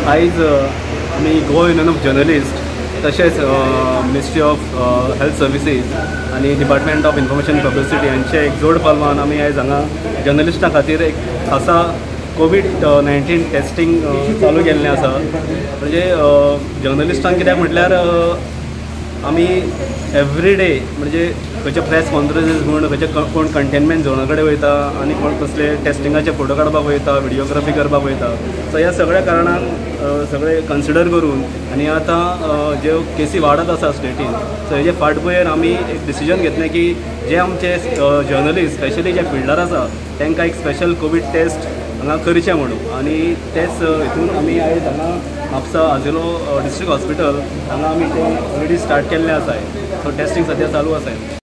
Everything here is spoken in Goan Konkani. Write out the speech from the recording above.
आयज आमी गोवा युनियन ऑफ जर्नलिस्ट तशेंच मिनिस्ट्री ऑफ हेल्थ सर्विसीज आनी डिपार्टमेंट ऑफ इन्फॉर्मेशन पब्लिसिटी हांचे एक जोड पालवान आमी आयज हांगा जर्नलिस्टां खातीर एक खासा कोवीड-19 टेस्टिंग चालू केल्लें आसा. म्हणजे जर्नलिस्टांक कित्याक म्हटल्यार आमी एवरी डे म्हणजे खंयचे प्रेस कॉन्फरन्सीस म्हूण खंयचे कोण कंटेनमेंट झोना कडेन वयता आनी कोण कसले टेस्टिंगाचे फोटो काडपाक वयता, व्हिडियोग्राफी करपाक वयता. सो ह्या सगळ्या कारणान सगळे कन्सिडर करून आनी आतां ज्यो केसी वाडत आसा स्टेटीन, सो हेजे फाटभुंयेर आमी एक डिसिजन घेतलें की जे आमचे जर्नलिस्ट स्पेशली जे फिल्डार आसा तांकां एक स्पेशल कोवीड टेस्ट हांगा करचें म्हणून. आनी तेच हितून आमी आयज हांगा म्हापसा आजिलो डिस्ट्रिक्ट हॉस्पिटल हांगा आमी तें ऑलरेडी स्टार्ट केल्लें आसा. सो टेस्टिंग सद्या चालू आसा.